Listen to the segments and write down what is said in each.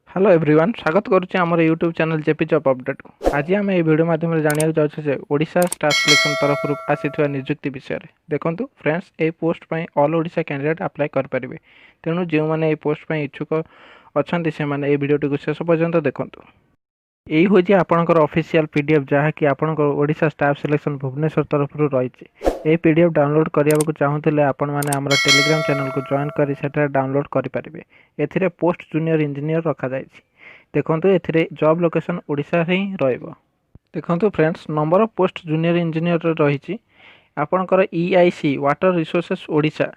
Hello everyone, ସ୍ୱାଗତ କରୁଛି ଆମର ୟୁଟ୍ୟୁବ୍ ଚ୍ୟାନେଲ୍ ଜେପି ଜବ୍ ଅପଡେଟ୍କୁ। ଆଜି ଆମେ ଏହି ଭିଡ଼ିଓ ମାଧ୍ୟମରେ ଜାଣିବାକୁ ଯାଉଛେ ଯେ ଓଡ଼ିଶା ଷ୍ଟାଫ୍ ସିଲେକ୍ସନ୍ ତରଫରୁ ଆସିଥିବା ନିଯୁକ୍ତି ବିଷୟରେ। ଦେଖନ୍ତୁ ଫ୍ରେଣ୍ଡସ୍, ଏହି ପୋଷ୍ଟ ପାଇଁ ଅଲ୍ ଓଡ଼ିଶା କ୍ୟାଣ୍ଡିଡେଟ୍ ଆପ୍ଲାଏ କରିପାରିବେ। ତେଣୁ ଯେଉଁମାନେ ଏହି ପୋଷ୍ଟ ପାଇଁ ଇଚ୍ଛୁକ ଅଛନ୍ତି, ସେମାନେ ଏହି ଭିଡ଼ିଓଟିକୁ ଶେଷ ପର୍ଯ୍ୟନ୍ତ ଦେଖନ୍ତୁ। ଏଇ ହେଉଛି ଆପଣଙ୍କର ଅଫିସିଆଲ୍ ପିଡିଏଫ୍, ଯାହାକି ଆପଣଙ୍କର ଓଡ଼ିଶା ଷ୍ଟାଫ୍ ସିଲେକ୍ସନ୍ ଭୁବନେଶ୍ୱର ତରଫରୁ ରହିଛି। ଏହି ପିଡିଏଫ୍ ଡାଉନଲୋଡ଼୍ କରିବାକୁ ଚାହୁଁଥିଲେ ଆପଣମାନେ ଆମର ଟେଲିଗ୍ରାମ ଚ୍ୟାନେଲକୁ ଜଏନ୍ କରି ସେଠାରେ ଡାଉନଲୋଡ଼୍ କରିପାରିବେ। ଏଥିରେ ପୋଷ୍ଟ ଜୁନିୟର ଇଞ୍ଜିନିୟର ରଖାଯାଇଛି। ଦେଖନ୍ତୁ, ଏଥିରେ ଜବ୍ ଲୋକେସନ୍ ଓଡ଼ିଶାରେ ହିଁ ରହିବ। ଦେଖନ୍ତୁ friends, number of post junior engineer ରହିଛି ଆପଣଙ୍କର ଇଆଇସି ୱାଟର ରିସୋର୍ସେସ୍ ଓଡ଼ିଶା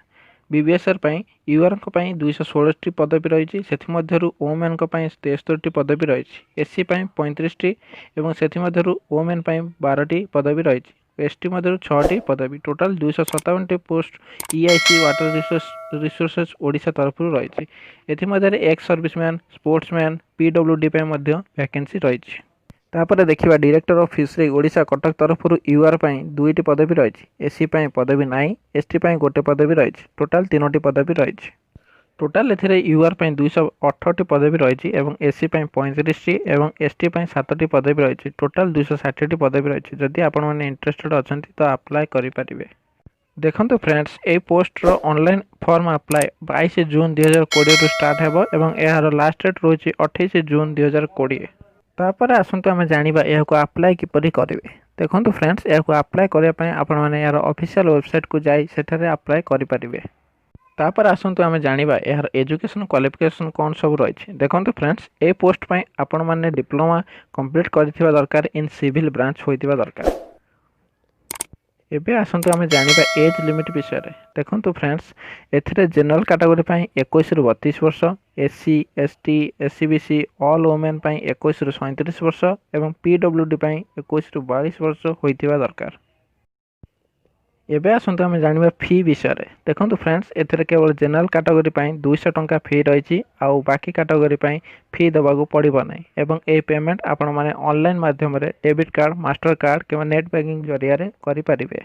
ବିବିଏସ୍ଆର୍ ପାଇଁ ୟୁଆର୍ଙ୍କ ପାଇଁ 216ଟି ପଦବୀ ରହିଛି। ସେଥିମଧ୍ୟରୁ ଓମେନ୍ଙ୍କ ପାଇଁ 73ଟି ପଦବୀ ରହିଛି। ଏସ୍ ସି ପାଇଁ 35ଟି ଏବଂ ସେଥିମଧ୍ୟରୁ ଓମେନ୍ ପାଇଁ 12ଟି ପଦବୀ ରହିଛି। ଏସ୍ ଟି ମଧ୍ୟରୁ ଛଅଟି ପଦବୀ। ଟୋଟାଲ୍ 257ଟି post EIC water resources Odisha ତରଫରୁ ରହିଛି। ଏଥିମଧ୍ୟରେ ଏକ୍ସ ସର୍ଭିସମ୍ୟାନ୍, ସ୍ପୋର୍ଟସମ୍ୟାନ୍, ପିଡବ୍ଲ୍ୟୁଡି ପାଇଁ ମଧ୍ୟ ଭ୍ୟାକେନ୍ସି ରହିଛି। ତାପରେ ଦେଖିବା, director of fishery Odisha Cuttack ତରଫରୁ ୟୁଆର୍ ପାଇଁ ଦୁଇଟି ପଦବୀ ରହିଛି। ଏସ୍ ସି ପାଇଁ ପଦବୀ ନାହିଁ। ଏସ୍ ଟି ପାଇଁ ଗୋଟେ ପଦବୀ ରହିଛି। ଟୋଟାଲ୍ ତିନୋଟି ପଦବୀ ରହିଛି। ଟୋଟାଲ୍ ଏଥିରେ ୟୁଆର୍ ପାଇଁ 218ଟି ପଦବୀ ରହିଛି ଏବଂ ଏସ୍ ସି ପାଇଁ 35ଟି ଏବଂ ଏସ୍ ଟି ପାଇଁ ସାତଟି ପଦବୀ ରହିଛି। ଟୋଟାଲ୍ 260ଟି ପଦବୀ ରହିଛି। ଯଦି ଆପଣମାନେ ଇଣ୍ଟରେଷ୍ଟେଡ଼ ଅଛନ୍ତି ତ ଆପ୍ଲାଏ କରିପାରିବେ। ଦେଖନ୍ତୁ ଫ୍ରେଣ୍ଡସ୍, ଏହି ପୋଷ୍ଟର ଅନଲାଇନ୍ ଫର୍ମ ଆପ୍ଲାଏ 22 ଜୁନ୍ 2020ରୁ ଷ୍ଟାର୍ଟ ହେବ ଏବଂ ଏହାର ଲାଷ୍ଟ ଡେଟ୍ ରହୁଛି 28 ଜୁନ୍ 2020। ତାପରେ ଆସନ୍ତୁ ଆମେ ଜାଣିବା ଏହାକୁ ଆପ୍ଲାଏ କିପରି କରିବେ। ଦେଖନ୍ତୁ ଫ୍ରେଣ୍ଡସ୍, ଏହାକୁ ଆପ୍ଲାଏ କରିବା ପାଇଁ ଆପଣମାନେ ଏହାର ଅଫିସିଆଲ୍ ୱେବସାଇଟ୍କୁ ଯାଇ ସେଠାରେ ଆପ୍ଲାଏ କରିପାରିବେ। ତାପରେ ଆସନ୍ତୁ ଆମେ ଜାଣିବା ଏହାର ଏଜୁକେସନ୍ କ୍ୱାଲିଫିକେସନ୍ କ'ଣ ସବୁ ରହିଛି। ଦେଖନ୍ତୁ ଫ୍ରେଣ୍ଡସ୍, ଏ ପୋଷ୍ଟ ପାଇଁ ଆପଣମାନେ ଡିପ୍ଲୋମା କମ୍ପ୍ଲିଟ୍ କରିଥିବା ଦରକାର, ଇନ୍ ସିଭିଲ୍ ବ୍ରାଞ୍ଚ ହୋଇଥିବା ଦରକାର। ଏବେ ଆସନ୍ତୁ ଆମେ ଜାଣିବା ଏଜ୍ ଲିମିଟ୍ ବିଷୟରେ। ଦେଖନ୍ତୁ ଫ୍ରେଣ୍ଡସ୍, ଏଥିରେ ଜେନେରାଲ୍ କାଟାଗୋରୀ ପାଇଁ 21ରୁ 32 ବର୍ଷ, S C, S T, SEBC, all women ପାଇଁ 21ରୁ 37 ବର୍ଷ ଏବଂ ପିଡବ୍ଲ୍ୟୁଡି ପାଇଁ 21ରୁ 22 ବର୍ଷ ହୋଇଥିବା ଦରକାର। ଏବେ ଆସନ୍ତୁ ଆମେ ଜାଣିବା ଫି ବିଷୟରେ। ଦେଖନ୍ତୁ ଫ୍ରେଣ୍ଡସ୍, ଏଥିରେ କେବଳ ଜେନେରାଲ୍ କାଟାଗୋରୀ ପାଇଁ 200 ଟଙ୍କା ଫି ରହିଛି, ଆଉ ବାକି କାଟାଗୋରୀ ପାଇଁ ଫି ଦେବାକୁ ପଡ଼ିବ ନାହିଁ ଏବଂ ଏହି ପେମେଣ୍ଟ ଆପଣମାନେ ଅନଲାଇନ୍ ମାଧ୍ୟମରେ ଡେବିଟ୍ କାର୍ଡ଼, ମାଷ୍ଟର କାର୍ଡ଼ କିମ୍ବା ନେଟ୍ ବ୍ୟାଙ୍କିଂ ଜରିଆରେ କରିପାରିବେ।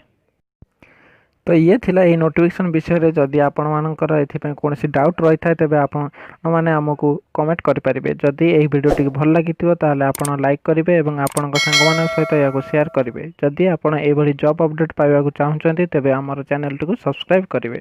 ତ ଇଏ ଥିଲା ଏହି ନୋଟିଫିକେସନ୍ ବିଷୟରେ। ଯଦି ଆପଣମାନଙ୍କର ଏଥିପାଇଁ କୌଣସି ଡାଉଟ୍ ରହିଥାଏ, ତେବେ ଆପଣମାନେ ଆମକୁ କମେଣ୍ଟ କରିପାରିବେ। ଯଦି ଏହି ଭିଡ଼ିଓଟିକୁ ଭଲ ଲାଗିଥିବ, ତାହେଲେ ଆପଣ ଲାଇକ୍ କରିବେ ଏବଂ ଆପଣଙ୍କ ସାଙ୍ଗମାନଙ୍କ ସହିତ ଏହାକୁ ସେୟାର କରିବେ। ଯଦି ଆପଣ ଏଇଭଳି ଜବ୍ ଅପଡ଼େଟ୍ ପାଇବାକୁ ଚାହୁଁଛନ୍ତି, ତେବେ ଆମର ଚ୍ୟାନେଲଟିକୁ ସବସ୍କ୍ରାଇବ୍ କରିବେ।